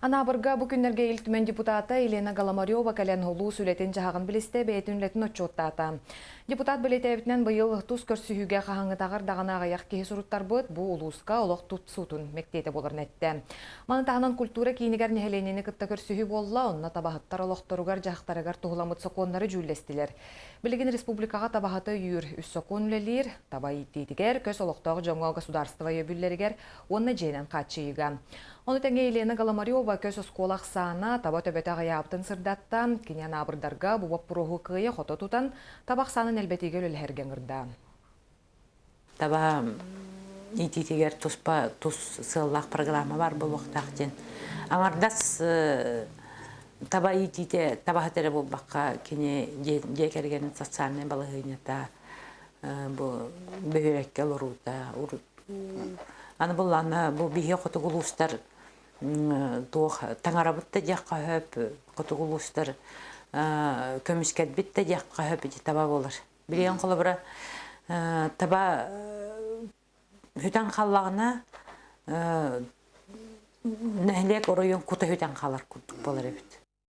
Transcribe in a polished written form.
Анаабырга бу күннэргэ Ил Түмэн депутата Елена Голомарева кэлэн улуус үлэтин-дьаһаҕын билистэ, бэйэтин үлэтин отчуоттаата. Депутат бэлиэтээбитинэн быйыл тус көрсүһүүгэ хаһааҥҥытааҕар даҕаны аҕыйах киһи суруттарбыт, бу улууска олох тупсуутун мэктиэтэ буоларын эттэ. Маны таһынан культура киинигэр нэһилиэнньэни кытта көрсүһүү буолла, онно табаһыттар олохторугар-дьаһахтарыгар туһуламмыт сокуоннары дьүүллэстилэр. Билигин республикаҕа табаһыты өйүүр үс сокуон үлэлиир, таба иитиитигэр, көс олохтоох дьоҥҥо государство өйөбүллэригэр уонна дьиэнэн хааччыйыыга. Ону тэҥэ Елена Голомарева көс оскуола ахсаана таба төбөтө аҕыйаабытын сырдатта, кини анаабырдарга бу боппуруоһу кыайа-хото тутан, таба ахсаанын элбэтиигэ үлэлэһэргэ ыҥырда. Таба иитиитигэр туспа тус сыаллаах программа бар буолуохтаах диэн. Аҥардас таба иитиитэ табаһыт эрэ буолбакка, кини дьиэ кэргэнин социальнай балаһыанньата бу бөһүөлэккэ олоруута аны буллаана бу биһи хотугу улуустар туох таҥарабыт да диэххэ сөп, хотугу улуустар көмүскэлбит да диэххэ сөп ити таба буолар. Билигин холобура таба бүтэн хааллаҕына нэһилиэк оройуон кута бүтэн хаалар курдук буолар эбит.